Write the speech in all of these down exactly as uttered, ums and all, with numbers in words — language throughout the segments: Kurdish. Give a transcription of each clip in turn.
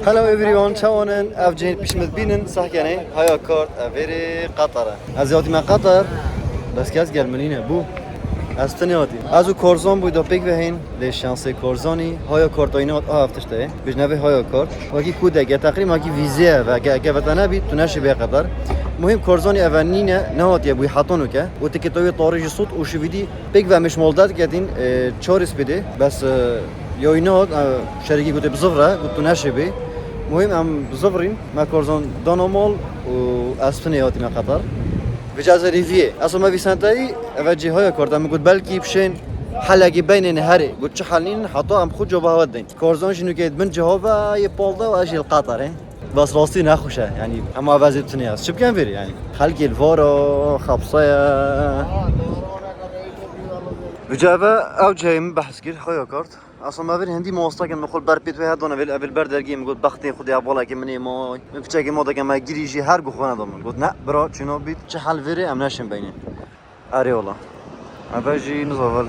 Hello everyone, çawan in? Ev cihên pişt min dibînin, sehkenê, haya kart, ev êrê Qatar e. Ez ê hatîme Qatar, bes kes gel min nîne, bû. Ez tenê hatîm. Ez û Korzan bû da pêk ve hên, lê şansê Korzanî, haya kart ayî nehat, a ev tişt e. Bijne vê haya kart. Wekî kûdek e, teqrîben wekî vîzê ye, ve, ge, ge ve te nebît, tu neşî bê Qatar. Muhîm Korzanî eve nîne, nehatiye bûyî heta nuke. Û tiketa wê tarî jî sot û şivîdî pêk ve em ê ji mal derdiketîn, e, çarê spêdê. Bes, e, Yoyî nehat, e, şerîkî gotê bizivre, got tu neşê bê. Muhîm em bizivrîn, me Korzan dana mal û ez tenê hatîme Qatar. Vêca ez ê rêviyê. Esla me vîsenteyî, eve cî haya kart, em got belkî bişên helekî beynê ne herê. Got çi hel nînin, heta em xwe cevaba we deyn. Korzan jî nûkê di bin ciha ve yê pal de û ez jî li Qatarê. Bes rastî nexweş e, yanî hema eve ez ê tenê ez çi bikem vêrê yanî. Xelkê li vara xepse ye. Vêca eve ew cihê min behs kir, haya kart. Esla me vir hindî mamostakin min xwe li ber pêt wê her dane vê, ev li ber dergê min got, "Bextê Xwedê hevalekê min ê may." Min piçekê ma dike me girî jî her gu xwe neda min. Got, "Ne, bira, çîna bît, çi hel vêrê em neşin beynê." Erê wala. Eve jî nizavel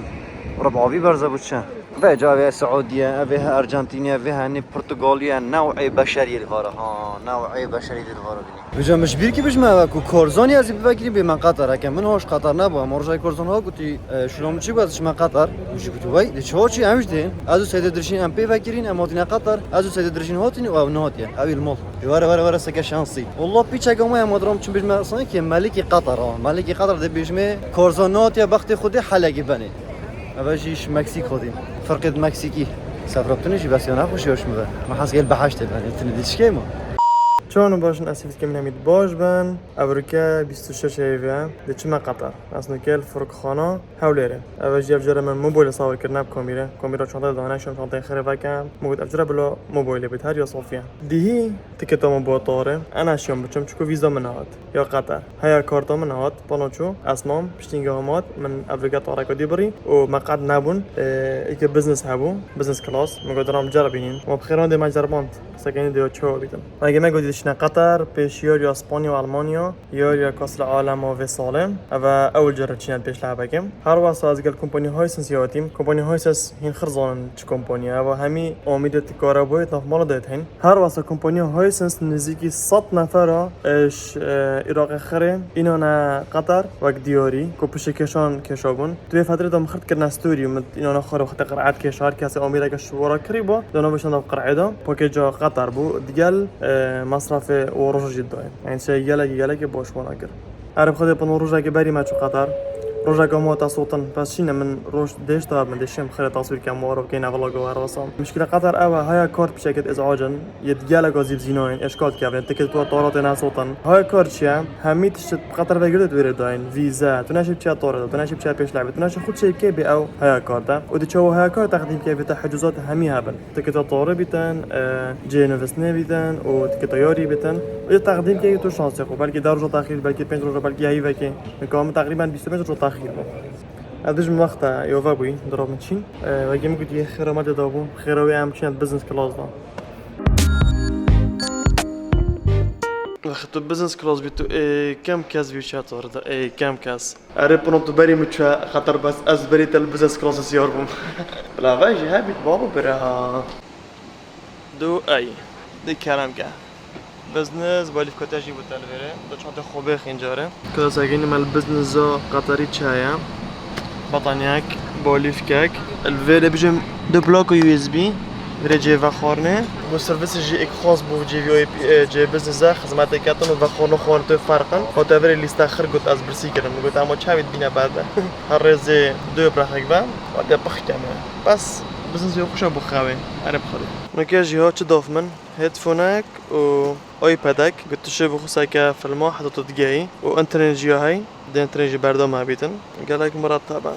ribavî berze bû çi? Ve ca vê Siûdiye, ev ê Arjantîniye, vê henî Portugalî ye, new'ê beşerî li vara ha, new'ê beşerî li vara bînî. Vêca min ji bîr kî bijme eve ku Korzanî ez ê bivekirî bê me Qatar. Heke min hoş Qatar nebû. Em rojayê Korzan ha gotî, e, şûla min çi bû ez çime Qatar. Min jî gotî, wey, lê çawa çi em jî dê? Ez û Seyde Dirişîn em pê vekirîn, em hatîne Qatar. Ez û Seyde Dirişîn hatîn û ew nehatiye. Ew ê li mal. Ê were, were, were, seke şansî. Wallah pîçek ama em diram çim bijme sanki Melikî Qatar ha. Melikî Qatar dê bijme Korzan nehatiye bextê Xwedê helekî benê. Eve jî ji Meksîk hatîn. Firqê di Meksîkî. Sefra tune jî bes ya nexweşî hoş min ve. Me hez gel behiştê ben. Tune dişkê mi? Çawan û baş in, ez hîvî dikim hemî baş bin. Evroke bîst û şeş heyvê. Diçime Qatar. Ez nûke li firokxana Hewlêrê. Eve jî ev cara min mobilê sawir kir, ne bi komîre. Komîra çantayê dane, şem çantayê xirê vekem. Min got ev cara bila mobilê bit, her ya safiye. Dihî tiketa min bû tare. Ena şiyam biçim, çiku vîza min nehat. Ya Qatar. Heya karta min hat, pano çû, ez mam, piştî ge hema hat, min evroke tareka dî birî û me qet nebûn, e, êkê business hebû, business class, min got, "Ram ceribînin." Ma bi xêran dê me ceriband, sekenî dê çawa bîtin. Ege me gotî dişine Qatar, pêş yar ya Spanya û Almanya, yar ya Kas li Alema vê salê, eve ewil cara çîne pêş li hevekim. Her wesa ez gel kompanî Hisense ya hatîm, kompanî Hisense hîn xir zanin çi kompanî ye, eve hemî amîdê ti kare boyê nav mala de hîn. Her wesa kompaniya Hisense nêzîkî sed nefera, e, ji, e, Iraqê xirê înane Qatar wek diyarî, ku piştî kêşan kêşabûn. Di vê fetrê de min xirt kirine story û min înane xwe re xirtê qir'et kêşa, her kesê amîreke ji wara kirî bû, di navê şanda qir'ê de. Pakêca Qatar bû, digel, e, mesrefê û roja jî dayê. Yani şey gelekî, gelekî baş wana kir. Erê bi Xwedê pano rojekê berî me çû Qatar. Rojeka me hate sotin. Bes şîne min roj dêş da min dêşim xirê taswîr kem û erê bikeyne vlogo her wesa. Mişkîla Qatar ew e, haya kart pişeket îz'acin. Yê gelek azîb zînayên, eşkal dikevin, tikê tu tara tê nesotin. Haya kart çi ye? Hemî tişt Qatar vegirtê tu vêrê dayên. Vîze, tu neşî biçe tara de, tu neşî biçe pêş lehbê, tu neşî xwe çê bikê bê ew haya kart e. Û di çawa haya kart teqdîm kevê te hicûzat hemî hebin. Tiketa tarî bîtin, e, cihê nivîstinê bîtin û tiketa yarî bîtin. Û teqdîm keyî tu şansê xwe. Belkî deh roja texîr, belkî pênc roja, belkî heyvekê. Nika min teqrîben bîst û pênc roja texîr bû. Ez dijim wexta yova bûyî, dira min çîn. E, wekî min gotî, xêra me tê dabû, xêra wê em çîne business class da. Wexta tu business class bî tu, ê, kem kes bî çi tarî da, ê, kem kes. Erê, pino tu berî min çûye Qatar, bes ez berî te li business class siyar bûm. Bila ve jî hebît babo bira. Du ey. Di kerem ke. Business, balîfka te jî bû te li vêrê. Tu çantê xwe bêxîn carê. Kila sekinî me li business a Qatarî çaye. Bataniyek, balîfkek. Li vêrê bijim du plaka U S B. Vêrê cê vexwarinê. Bo servisê jî êk xas bû cê V I P, e, cê business e, xizmetê ketin û vexwarin û xwarin tê ferq in. Hate verê lîste xir got ez birsî kirim. Got ama çavê dibîne berde. Her rêzê du prexek be, hate pixkeme. Bes business yo xweşa bo xewê. Erê bi Xwedê. Nike jî ha çi daf min? Headphonek û iPadek. Got tu şê bixwe seke filma heta tu digehî. Û internet jî ya hey. Dê internet jî berdewam hebîtin. Gelek miret tebe.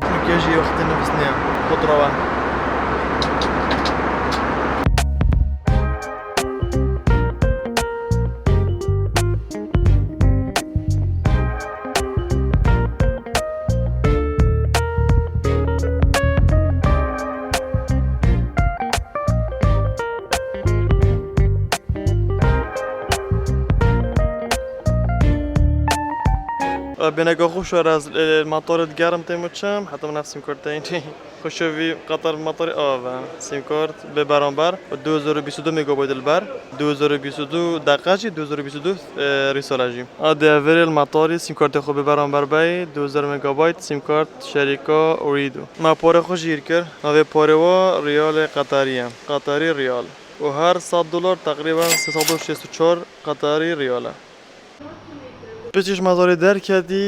Tirkiye jî wextê nivîsnê ye. Xwe dirawe. Bêneka xwe şo ez, e, matorê digerim têm û çim, heta min ev sîm kort teyî. Xwe şo vî Qatar matorê ava. Sîm kort bê beramber û du hezar û bîst û du megabayt li ber, du hezar û bîst û du deqa jî, du hezar û bîst û du, e, rîsala jî. A dê verê li matorî sîm kortê xwe bê beramber bey, du hezar megabayt sîm kort şerîka Ooredoo. Me porê xwe jîr kir. Navê porê wa riyalê Qatarî ye. Qatarî riyal. Û her sed dolar teqrîben sê sed û şêst û çar Qatarî riyal e. Piştî ji matorê derketî,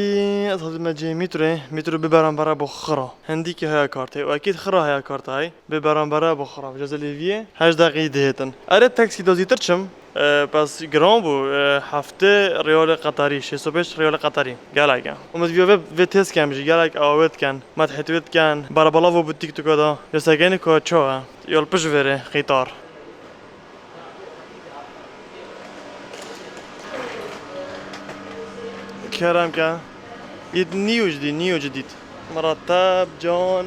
ez hatime cihê mîtroyê. Mîtro bi berambera bo xira. Hindîkî heya kartê. Û ekîd xira heya kartê hey. Bi berambera bo xira. Vêca ez ê lêviyê heşt deqî dihêtin. Erê taksî de zîtir çim. E, bes giran bû. E, heftê riyalê Qatarî, şêst û pênc riyalê Qatarî. Gelek e. Û min diviya vê, vê têz kem jî. Gelek awa wê dikin. Me dihêt wê dikin. Berabala vo bi TikToka da. Yê sekenî ku çawa. Yol pişt verê, qîtar. Kerem ke. Îd nîyo jidî, nîyo jidîd. Mirateb, can.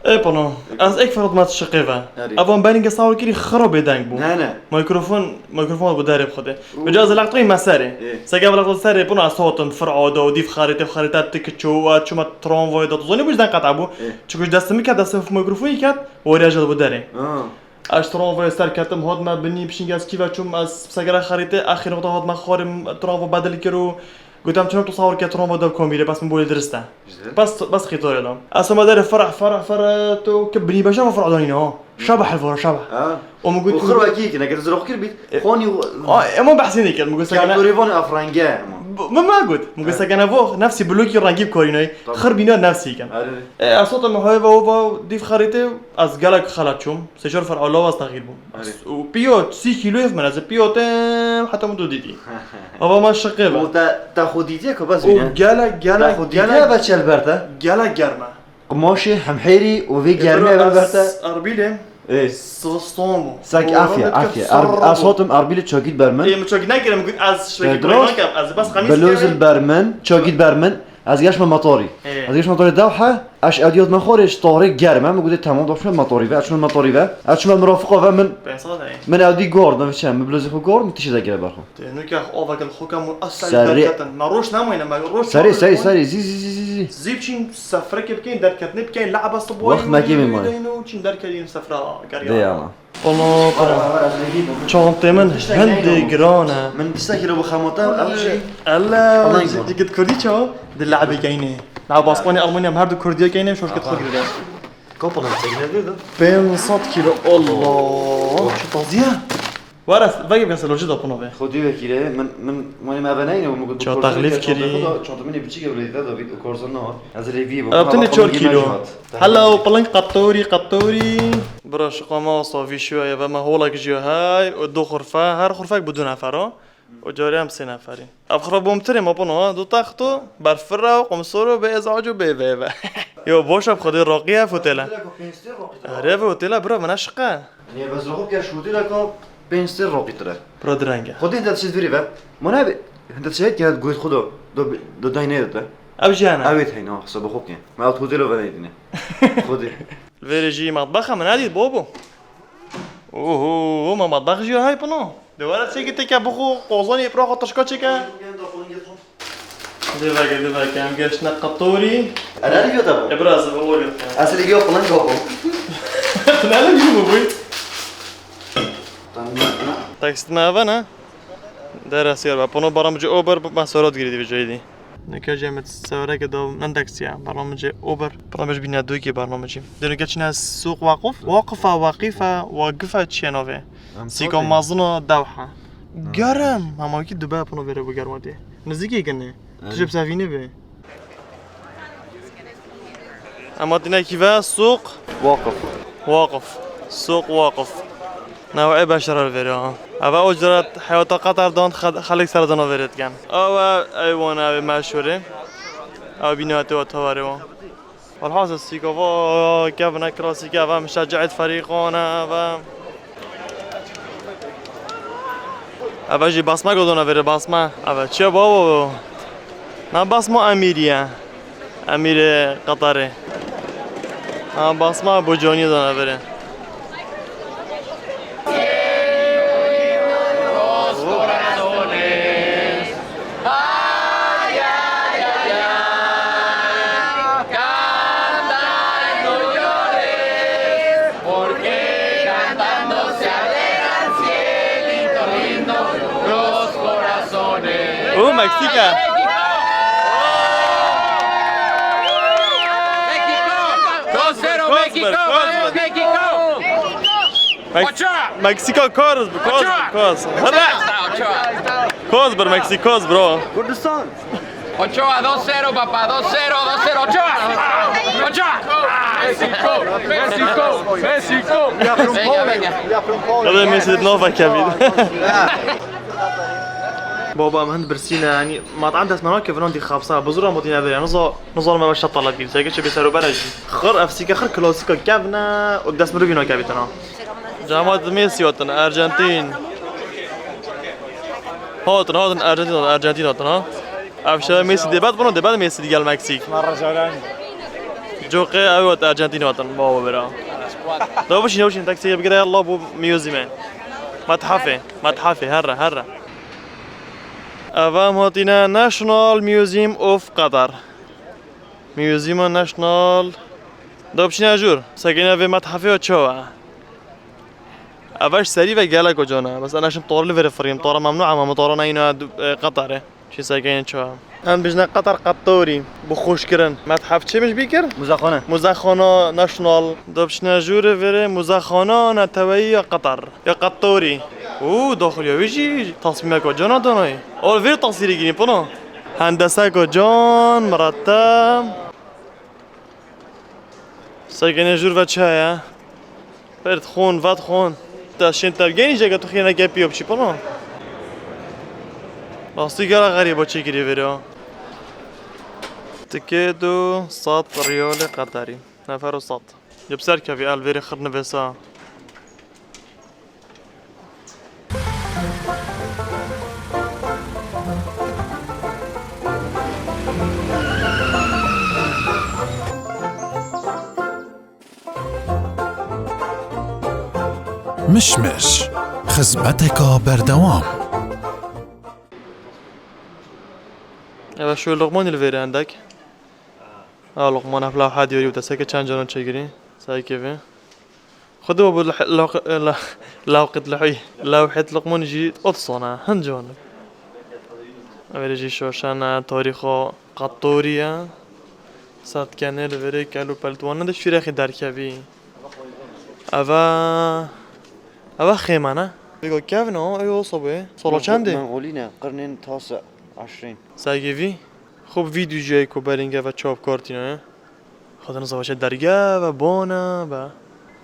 Ê pano, ez ek ferot me şiqê ve. Erê. Evan benî ge sawir kirî xiro bêdeng bû. Ne, ne. Mikrofon, mikrofon bû derê xwedê. Û. Vêca ez laqtoyî me serê. Ê. Sege ve laqto serê, pano ez sotim, fir ada û dîv xarîte, xarîte tik ço, çûme tramvayê de, tu zanî bu yüzden qet bû. Ê. Çukuş destê min ket, destê min mikrofonî ket, wariya jî bû derê. Ha. Ez tramvayê ser ketim, hatime binî, pişingî ez kî ve çûm, ez segera xerîtê, exîr nokta hatime xwarê, tramva bedil kir û gotim, çima tu sawir ke tramva de komîrê, bes min bolê dirist e. Güzel. Bes, bes qîtorê da. Ez hema derê ferah, ferah, ferah, tu ki binî beşa ferah danîne ha. Şabeh el vora, şabeh. Ha. O min got, û xir wekî kine, ger zirok kir bît, e, xonî û a, ema behsî nekir, min got, sekene. Kerdorê van afrenge, ema. B-, min me got, min got, ha, sekene vo, nefsî blokî rengî bi korînayê. Tabii. Xir bîna nefsî ken. Erê. E, ez sotim heva, hova, dîv xerîtê, ez gelek xelat çûm. Sê çar fer alav ez texîr bûm. Erê. Û piyo sî kîloyê min ez piyo têm heta min tu dîtî. Ava me şiqê ve. Û te, te xwe dîtiye ku bes bîne. Û gelek, gelek, te xwe dîtiye gelek, ve çelber te. Gelek germ e. Qumaşê hemhêrî û vê germê ve ber te. Erbîlê. Ê. Sistan bû. Sek afiye, afiye. Erb-, ez hatim Erbîlê çakît ber min. Ê, min çakît nekir, min got ez şvekî koynak em. Ez bas xemîs. Belozil ber min, çakît ber min. Ez geşme matorî. Ê. Ez geşme matorî dewhe. Eş ediyot me xorê ji tarê germe, min gotê, "Tamam, da çûme matorî ve, ez çûme matorî ve." Ez çûme mirafiqa ve min, pênc sed e. Min ew dî gord, min çe, min bilozî xwe gord, min tiştî de gire ber xwe. Tê, nûke ava gel xwe ke min asla derketin. Me roj nemaye, me roj serê, serê, serê, zî, zî, zî, zî, zî. Zî biçîn sefreke bikeyn, derketinê bikeyn, lehbe sibwayî. Wext me kê min mayî. Çin derketîn sefra gerya. Dê ama. Pano, pano. Çantê min hindê giran e. Min tiştekî li bo xemata, ev jî. Ele, pelenkî. Dikit kurdî çawa? Di lehbê keynê. Lehbê Basmanê Almanya em her du kurdiya keynê, şoşkit xwe girde. Ka pelenkî ne vê de? Pênc sed kîlo, Allah. Çi taziye. Were, veke bike ser locê de pino ve. Xwedî vekî re, min, min, min eve neyne, min got, ço taxlîf kirî. Çanta min ê biçîk ev lê de, David, û korza ne hat. Ez lê vî bû. Ev tine çar kîlo. Hello, piling qatorî, qatorî. Bira şiqama savî şuye, ve me holek jiyo hay, û du xurfe, her xurfek bi du nefer o. Û carê em sê neferî. Ev xurfe bomtirê me pino, ha, du texto, berfira û qumsor û bê ezac û bê vê ve. Yo, boş e, bi xwedê raqî ev otêl e. Erê, ev otêl e, bira, min eşiqe. Niye, bes roxo ke şûtî de ka pênc sê roqî tire. Bira direng e. Xwedî hinde dişêt virî ve. Ma ne hinde dişêt ke goyt xwe do, do, do daynê de. Ev jî hene. Ew ê heyna, hesaba xwe ke. Ma ew hotelo ve neytine. Xwedî. Li vêrê jî matbex e, min nedît, bobo. Oho, ma matbex jî hay pino. De were çêkî têke bixwe, qozanê pira xwe tişka çêke. Dê veke, dê veke, em geştine qatorî. Ene li vîyo te bû? E, biraz, e, valla. Ez li vîyo piling bû. Ne li vîyo bû? Taksît me eve ne? Dere siyar be. Pano baramcı Uber, me sorat girdi bir şeydi. Nike cemet severek da, men taksiye. Baramcı Uber. Baramcı bine doki baramcı. Dönüke çine suq vakıf. Vakıfa, vakife, vakife çiye nave. Sîka mazina dewha. Gerem. Ama ki dube pano vere bu germati. Nizîkê kine. Tu jê bi sevînê be. Em hatine kî ve? Sûq Waqif. Waqif. Sûq Waqif. Newê beşer li vêrê ha. Eve o cüret heyata Qatar dan xe-, xelek ser dana vêrê dikin. Ew e, ey wan ew ê meşhûrê. Ew bînatê wa tewarê wan. Welhasil sîka va kevine klasîk e, eve mişecceet ferîqan e, eve. Eve jî basma godona vêrê, basma. Eve çi ye babo? Na basma emîrî ye. Emîrê Qatarê. Ha, basma bo canî dana vêrê. Meksika. México! Dos cero, México! Vamos, México! Mex- Ochoa! Meksika koz, koz, Ochoa! Koz. Hadi. Ochoa! Koz bir Meksika, koz, bro. Kurdistan. Ochoa, dos cero, papá, dos cero, dos cero, Ochoa! Ochoa! México! México! México! Venga, venga. Hadi Messi, no va, Kevin. Baba, em hind birsîne, yanî mat'em dest me nake, vinan dî xapsa, bi zora motîne vêre, niza, nizanim eva şetalekî, seke çi bê ser û bere jî. Xir, ev sîke xir klasîka kevne û dest mirovî nakevî tena. Cemat Messi hatin, Arjantin. Hatin, hatin, Arjantin hatin, Arjantin hatin, ha. Ev şev Messi dê bet, buna dê bet Messi digel Meksîk. Coqê ew hat Arjantin hatin, baba bira. Da bişîn, da bişîn, taksiye bigire, yallah, bu museum e. Methefê, methefê, herre, herre. Eva em hatîne National Museum of Qatar. Museum National. Da bişîne jûr. Sekine vê methefê çawa? Eva ji serî ve gelek uca ne. Bes ena şim tor li vêrê firîm. Tora memnû ama, tora neyna, e, Qatar e. Çi sekine çawa? Em bijne Qatar Qattorî. Bi xweş kirin. Methef çi min ji bî kir? Muzexane. Muzexana National. Da bişîne jûrê vêrê Muzexana Neteweyî ya Qatar. Ya Qattorî. Û daxiliya wî jî tasmîmeka cana danayê. Ol vê tasîrê girîn pino. Hendeseka can, miretteb. Sekenê jûr ve çi heye? Pêrt xon, vet xon. Te şên te genî jeke tu xiyane ke piyo biçî pino. Rastî gela xerîba çêkirî vêrê ha. Tikê du sed riyalê Qeterî. Nefer û sed. Yê bi ser kevî el vêrê xir nivêsa. Mişmiş, xizmeteka berdewam. Eva şu Luqmanî li vêrê endek. Ha, Luqman ev lewha diyarî û deseke çend caran çêkirî. Serkê vê. Xwedê we bi leh-, lewq-, leh-, lewqet lehûy. Lewhet Luqman jî ot sona. Hin can. Ev jî şoşana tarîxa Qattorî ye. Setkenê li vêrê kel û peltwan ne de şîrexî derkevî. Eva, eva xême ne? Vêga kevn o, ey o sobê. Sala çend e? Mengolî ne, qirnên tase eşrîn. Sergê vî? Xwe bi vî dûjiyayê ku berînge ve çap kartîne. Xwe dine zavaşe derge ve bone ve.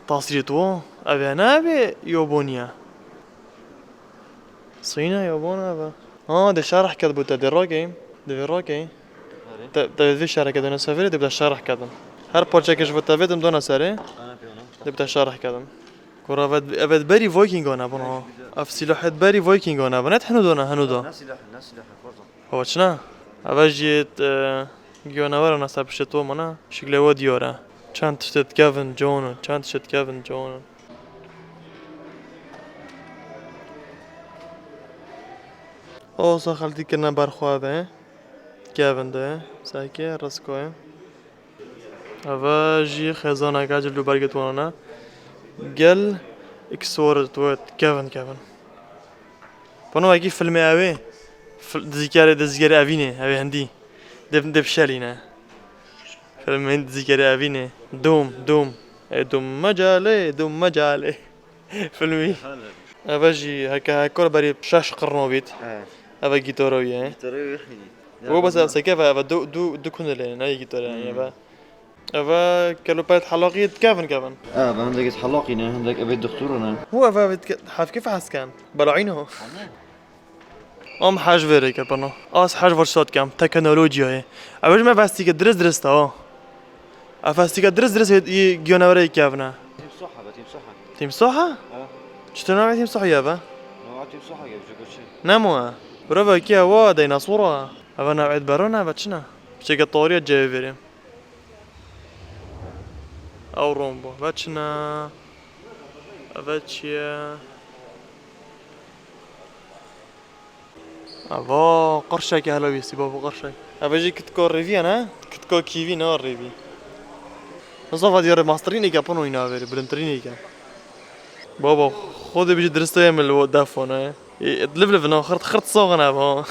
Tasîrê tu ev e ne ev ê yoboniye. Sîne yobone ve. Ha, de şerh ket bu te, de rakeyim. De vê rakeyim. Te, te vê şerh kedine severê, de bi te şerh kedin. Her parçeke ji bo te vê dim dona serê. De bi te şerh kedin. Kura ve, evet berî Viking ana buna. Ev silahet berî Viking ana buna. Et henu dona, henu da. Ne silah, ne silah, pardon. Hava çina? Eva jî, e, giyanewera na ser piştê to mana. Şikle we diyar e. Çend tiştê dikevin, conin. Çend tiştê dikevin, conin. Osa xeltî kirine ber xwe ve. Kevin de. Seke, risko ye. Eva jî xêzaneke ji lûbergê twanana. Gel iksor twet kevin kevin. Pano wekî filmê ew ê. Fil-, dizîkerê, dizîkerê evînê, ew ê hindî. Dê, dê bişelîne. Filmê dizîkerê evînê. Dûm, dûm. Ê dûm mecalê, dûm mecalê. Filmî. Eve jî heke hekor berî şeş qirno bît. He. Eve gîtara wî ye. Gîtara wî xînî. Wo bes ev seke ve eve du, du, du kunilê ne gîtara yani eve. Eve kelopet helaqî kevin kevin. Eve hindek helaqî ne, hindek eve doktor ne. Wo eve eve hevkê fehs ken. Belaîno. Am hej vêrê ke pano. Az hej var şat kem. Teknolojiyayê. Ev ji me vestî ke dirist dirist ha. Ev vestî ke dirist dirist yê, yê giyanewerê kevne. Timsoha be, timsoha. Timsoha? Ha. Çitur navê timsoha ye be? Nava timsoha ye, ji bo çi? Nemo e. Bira vekî ewa deynasora. Eva navê berona ve çina? Piçeke tariye cevê vêrê. Ew ron bû. Ve çi ne? Ve çi ye? Eva qirşekê hele wîstî, babo qirşek. Eve jî kitka rêvî ye ne? Kitka kîvî ne rêvî. Nizafa diyarê mastirînê ke pino îna verê, bilintirînê ke. Babo, xwedê bijî diristê ye min li we defo ne? Ê, liv liv na xirt, xirt soxin ev ha.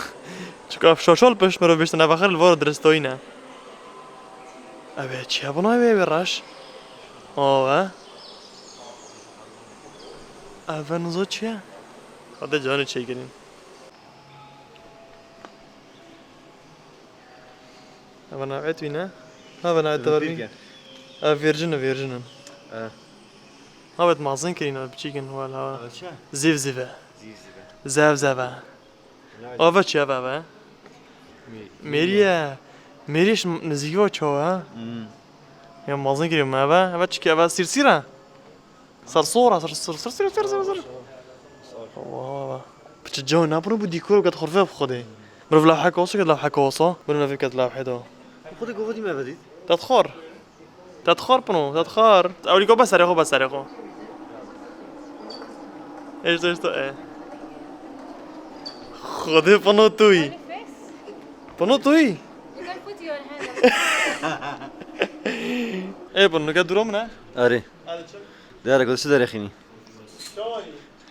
Çika şoşol pişt mirov biştin, ev axir li vora diristoyî ne. Ev ê çi ye? Buna wê wê reş. Ava. Ev nizo çi ye? Xwedê canê çêkirîn. Ev navê wî ne? Navê navê te vermî? Ev virgin e, virgin in. E. Navê mazin kirîn, ev biçîk in, wela. Ev çi? Zîv zîve. Zîv zîve. Zev zeve. Ava çi ev eve? Mêriye. Mêriye ji nizîkî ve çawa? Hmm. Ya mazin kirî me eve. Eve çi ki eve sîrsîr e? Sersor e, ser, ser, ser, ser, ser, ser, ser. Wah, wah, wah. Piçe cewê napino bu dîkor ket xurfe bi xwedê. Mirov lewheke wasa ket lewheke wasa. Mirov nevê ket lewhê de. Xwedê gova dî me vedît. Tet xor. Te dixwar pino, te dixwar. Ewlî go be serê xwe, be serê xwe. Eşto, eşto, e. Xwedê pino tuyî. Pino tuyî. Ê pino, nuke duro min e? Erê. Hadi çek. Dere, gotu derexînî.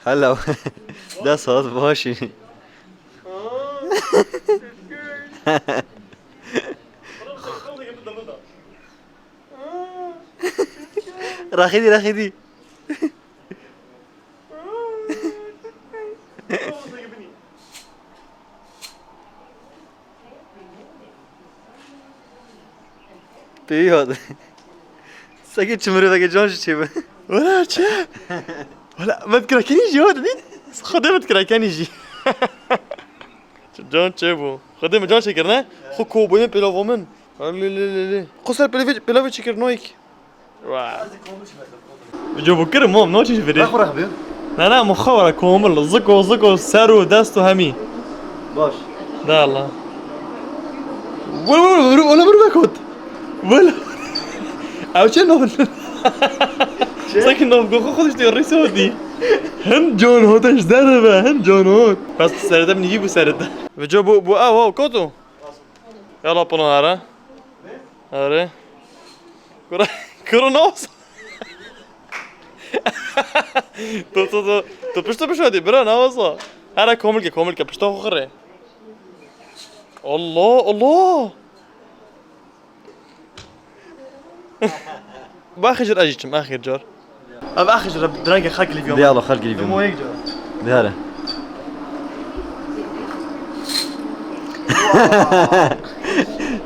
Hello. Dest hat başî. Raxîdî, raxîdî. Pêyî hat. Seke çi miroveke can jî çêbe. Wela çi? Wela min dikira kenî jî, wela dît. Xwedê min dikira kenî jî. Can çêbû. Xwedê min can çêkirine. Xwe kovboyê pêlava min. Lê, lê, lê, lê. Xwe ser pêlavê, pêlavê çêkir noyk. Wa. Video bu kirim oğlum, ne için video? Bak bırak bir. Ne, ne, muxawara komil, ziko, ziko, seru, destu hemi. Baş. Da Allah. Vur, vur, vur, öyle vur be kot. Vur. Ew çe non. Sanki non, go, go, işte, risa di. Hem John Hot, işte, be, hem John Hot. Bas seride mi, bu seride. Video bu, bu, a, wow, kotu. Yala pino here. Here. Kuro, kuro ne olsa? Tu, tu, tu, tu pişto pişto di, bira ne olsa? Here komil ke, komil ke, pişto xire. Allah, Allah. Baxijir ez jî çim, axir car. Ev axijir, direngê xelk li vî. Dê Allah, xelk li vî. Demo yek car. Dê here.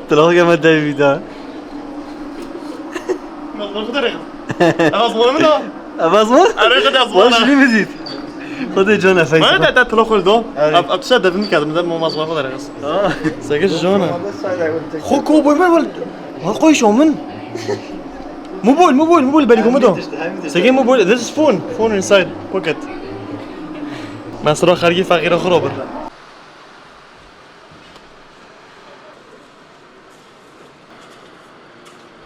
Tilaweke me devî da. Nazar xwe derêxist. Ev azmana min da. Ev azman? Erê, xwe de azmana. Baş ne bizit? Xwedê can efendim. Bana da, da tilo xwe do. Evet. Ab, ab, tişa devim kadim, da mo mazma xwe derêxist. Aa. Seke jona. Xo ko boy me wal. Ha koy şo min. Mobil, mobil, mobil belî gomi do. Seke mobil, this is phone. Phone inside pocket. Mesela xergî feqîra xwe bir.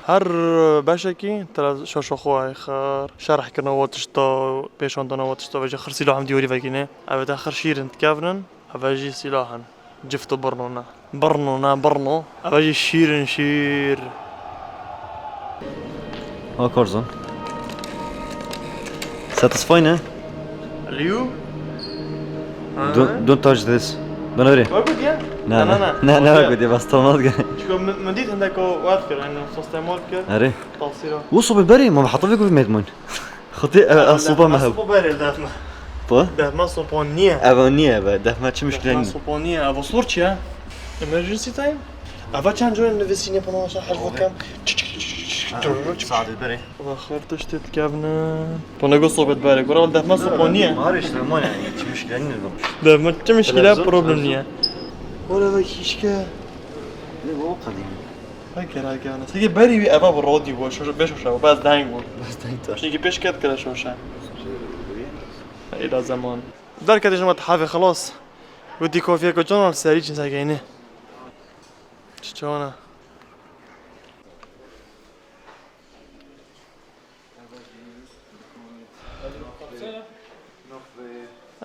Her beşekî tira şaşa xwe ay xir, şerh kirina wa tişta, pêşandana wa tişta, ve jî xir sîlah em dîwarî vekîne. Ev te xir şîrin dikevnin, ev jî sîlah in. Cift û birno ne. Birno ne, birno. Ev jî şîrin şîr. Ha, Korzon. Satisfy ne? Liu? Don't, don't touch this. Don't worry. Wek gotiye? Na, na, na, na, wek gotiye, bas tamam gel. Çiko min, min dît hindeko wad kir, yani sistem wad kir. Erê. Tasîra. Wo sobe berê, ma heta vê ku vê medmon. Xwedê, e, e, sopa me hew. Sopa berê, def me. Po? Def me sopa niye. Eva niye, eva. Def me çi muşkile niye. Sopa niye, eva sor çi ya? Emergency time? Eva çend cure nivîsîne pano aşağı hej bakalım. Sade berê. Eva xir tiştê dikevne. Pano go sohbet berê. Gora def me sopa niye. Mar işte, ma yani, çi muşkile niye. Def me çi muşkile problem niye. Gora ve kişke. Ne bu kadın? Heke, heke, ana. Seke berî wî eva bi radyo bû, şoş-, bê şoşa bû, bes deng bû. Bes deng ta. Çünkü pêş ket kire şoşa. Êla zeman. Derketî ji me tihafê xilas. Witî kofiyeke can al serî çin sekeyni. Çi çawana?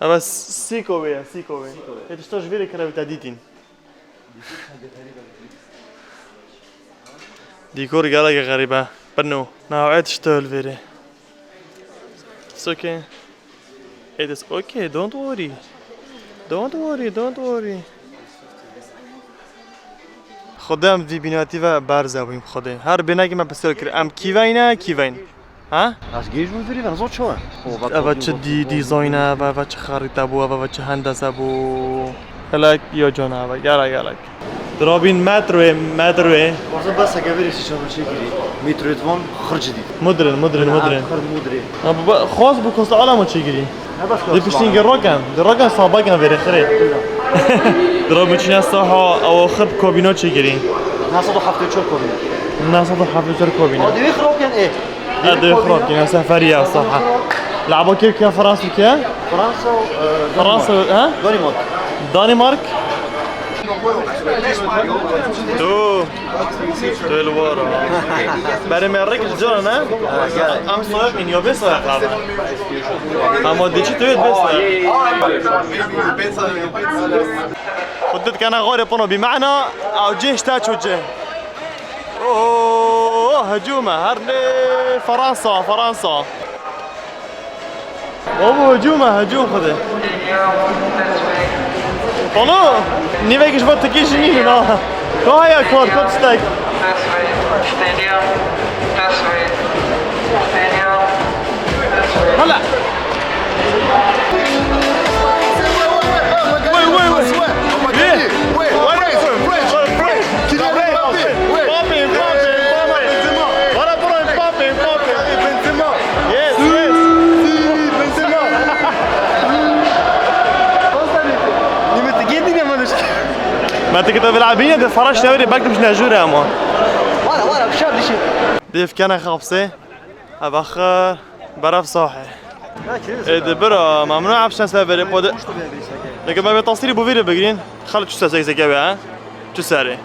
Eva sîko wê ye, sîko wê. Sîko wê. Ê tişta ji vê re kira wî te dîtîn. Dîkor gelek xerîb e. Bino. Navê tişta li vê re. It's okay. It is okay, don't worry. Don't worry, don't worry. Xwedê em vî bînatî ve berze bûyîn xwedê. Her bênekî me pisyar kir. Em kîveyne, kîveyn. Ha? Ez gêj bûm virî ve, zor çawa? Eve çi dî-, dîzayne, eve, eve çi xerîte bû, eve, eve çi hendese bû. Gelek ya cana eve, gelek, gelek. Dirabîn metroyê, metroyê. Wasa bes seke verê sî çawa çê kirî. Metroyê divan xirci dî. Mudrin, mudrin, mudrin. Xir mudrê. Ha, bu, bu, xwaz bû kosta alamo çê kirî. Di piştî gê roken, di roken sabah gen verê xirê. Dira biçîne saha ew xir kabîna çêkirî. Neh sed û heftê û çar kabîne. Neh sed û heftê û çar kabîne. Adi wî xirab ken ê. Adi wî xirab ken, seferiya saha. Laba kê, kê Fransa kê? Fransa, e, Fransa, Danimark. Ha? Danimark. Danimark. Tu, tu li war a. Berê me rek ji cana ne? Em soyak in ya bê soyak abi. Ama diçî tu yê bê soyak. Xwe dikene xwarê pano bî mena, ew cih işte çû cih. Oo, hecûm e, her ne Fransa, Fransa. Babo, hecûm e, hecûm xwedê. Pano, nîvek ji bo tikî jî nînin ha. Ka heye kar, ka tiştek. Hala. Wait, wait, wait. Yeah. Wait, wait, wait, wait. Kylian Mbappé. Wait. Mbappé, Mbappé, Mbappé. Benzema. Bana bro, Mbappé, Mbappé. Benzema. Yes, yes. Si, Benzema. Ni mi tigê dîne mi dişt. Ma tikê te vilabîne de faraş newrê, bak tu bişne jûre ama. Wara, wara, bişar dişi. Dêv kene xapsê. Eva xir, beref sahê. Ê, di bira, ma min apşen ser verê, pode. Leke me vê tasîrî bo vîrê bigirîn. Xel çi ser sek seke be, ha? Çi serê?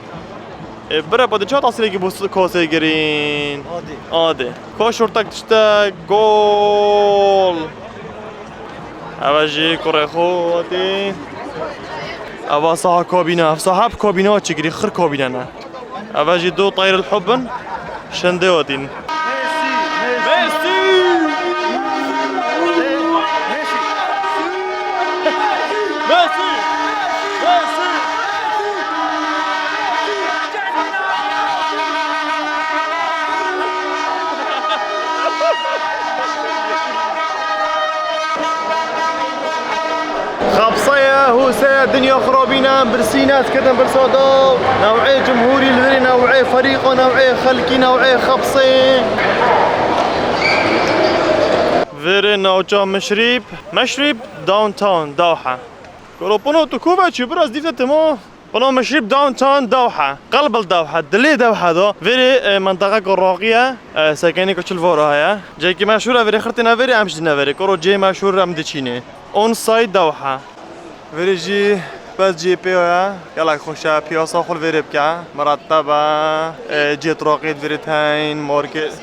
Ê, bira, pode çi tasîrekî bo s-, kosê girîn? Adê. Adê. Ko şortek tiştek, gol. Eva jî kurê xo hatî. Eva saha kabîne, ev saha hep kabîne çikirî, xir kabîne ne. Eva jî du tayr el hub in, şindê hatîn. Messi! Messi! Messi! Xapseye, hûseye, dinya xirabîne, birsîne, ez ketim birsa da. New'ê cumhûrî li virê new'ê ferîqa, new'ê xelkî, new'ê xapsê. Virê navça Mişrîb, Mişrîb, downtown, Dawha. Goro pino tu ku veçî, biraz dîv te timo. Pino Mişrîb downtown Dawha. Qelbil Dawha, dilê Dawha da. Verê, e, menteqeka raqî ye, e, sekenî ku çil vora heye. Cêkî meşhûr e, verê xirtîne verê, em jî dine verê. Koro cê meşhûr em diçînê. Onside Dawha. Verê jî bes cê pê ye. Gelek xweş e, piyasa xwe verê bike. Miretteb e, e, cê raqî verê teyn, market.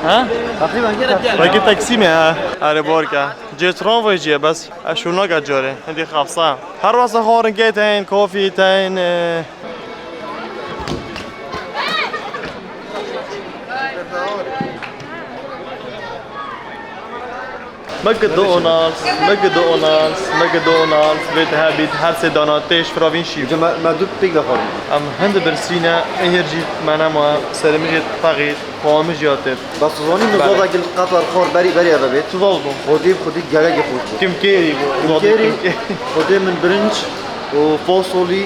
Ha? Takriben gelek. Belki Taksimê ha. Erê barke. Cê tramvayê jî ye, bes ez şûr nake carê. Hindî xefsa. Her wesa xwarin kê teyn, kofî teyn, e. McDonald's, McDonald's, McDonald's, vê te hebît, her sê dana têş firavîn şîv. Îca me, me du pêk de xwarin. Em hind birsîne, êhir jî me nema, serê min jî texît. Qawamî jî hatê. Bes tu zanî, min zazakî li Qetar xwar berî berî eve bêt. Tu zaz bû. Xwedî, xwedî gelekî xweş bû. Kimkêrî bû. Kimkêrî, xwedê min birinc û fasolî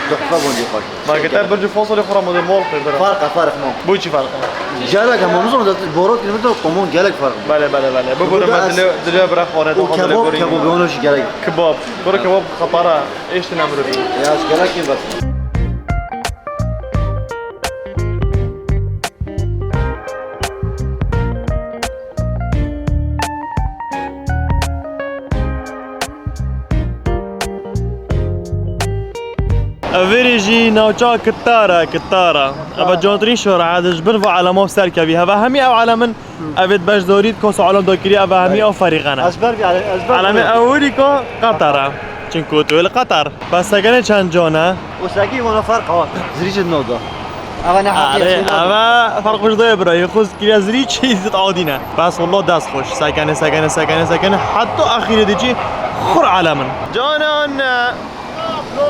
tuhfe bûn jî xweş. Ma gete birinc û fasolî xwe ra modê mol xwe bira. Ferq e, ferq ma. Bo çi ferq e? Gelek e, ma min zor, borot kilometre komon gelek ferq e. Belê, belê, belê. Bibûre me dilê, dilê bira xwane, û kebab, kebab, wana jî gelek. Kebab. Kore kebab xapara, êştine mirovî. Ya, ez gelek ê bes. Ev verê jî navça Kitara, Kitara. Eva cantirîn şora, ez ji bin va elema serkevî. Heva hemî ev elemin Evê beşdarî kosa alem da kiriye, eva hemî ew ferîqe ne. Ez ber, ez ber. Alemê ewilî ka Qatar e. Çinku tu li Qatar. Bes sekene çend can e? O sekî wana ferq ha. Zirî çi navda? Eva ne haqî. Are, eva ferq ji dayê birayê. Xuz kiriye zirî çi zit adî ne. Bes wallah dest xweş. Sekene, sekene, sekene, sekene. Heta axirê de çi xur alemin. Canan ne.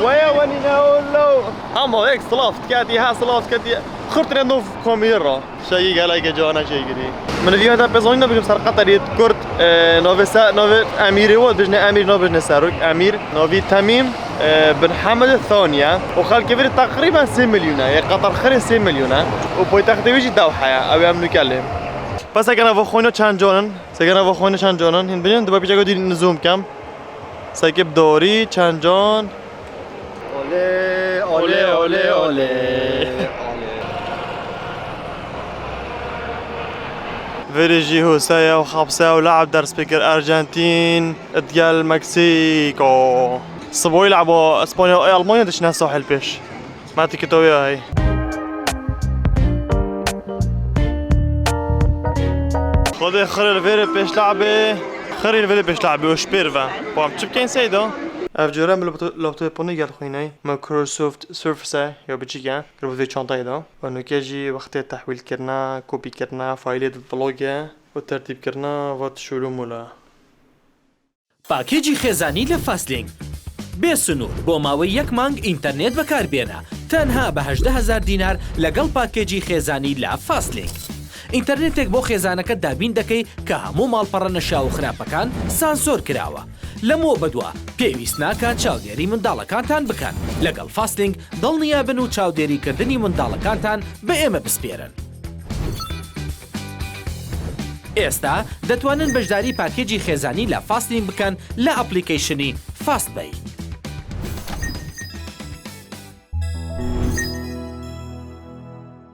Weye wenîne o lo. Ama ek silav diketî, ha silav diketî. Xurtine nov komî ra. Şegî geleke cana çêkirî. Min vîya de pêzanî nebijim ser Qeterî Kurd, e, navê se-, navê Emîrê wa, dijne Emîr, nabijne Serok, Emîr, navî Temîm, e, bin Hemed Thaniye. O xelkê vîrî teqrîben sê milyone, yê Qeter xirê sê milyone. O poytextê wî jî Dewhe ye, ew ê em nûke lê. Pes eke nava xwîna çend canin, seke nava xwîna çend canin, hîn binin, diba pîçeka dî nizûm kem. Seke bi dorî çend can. Olê, olê, olê, olê. Verê jî Hosea û Xapsea û Leab ders pê kir Arjantin digel Meksîko. Siboyî Leaba Espanya û Almanya diçine sahil pêş. Ma tikê to wê hey. Xwedê xirê li vêrê pêş Leabê. Xirê li vêrê pêş Leabê û ji pêr ve. Bam çi bikeyn Seyda? Ev cure min lapto-, laptopê ponê gel xwîney. Microsoft Surface ya biçîk e. Kir bi vê çantayê de. Û nûke jî wextê tehwîlkirina, kopîkirina, faîlê vlogê û tertîbkirina va tişûl û mûl e. پاکێجی خێزانی لە فاستلینک. بێ سنوور بۆ ماوەی یەک مانگ ئینتەرنێت بەکاربێنە، تەنها بە هەژدە هەزار دینار لەگەڵ پاکێجی خێزانی لە فاستلینک. ئینتەرنێتێک بۆ خێزانەکەت دابین دەکەی کە هەموو ماڵپەڕە نەشیاو و خراپەکان سانسۆر کراوە. لەمەوە بەدوا پێویست ناکات چاودێری منداڵەکانتان بکەن. لەگەڵ فاستلینک دڵنیا بن و چاودێریکردنی منداڵەکانتان بە ئێمە بسپێرن. ئێستا دەتوانن بەشداری پاکێجی خێزانی لە فاستلینک بکەن لە ئەپلیکەیشنی فاستبەی.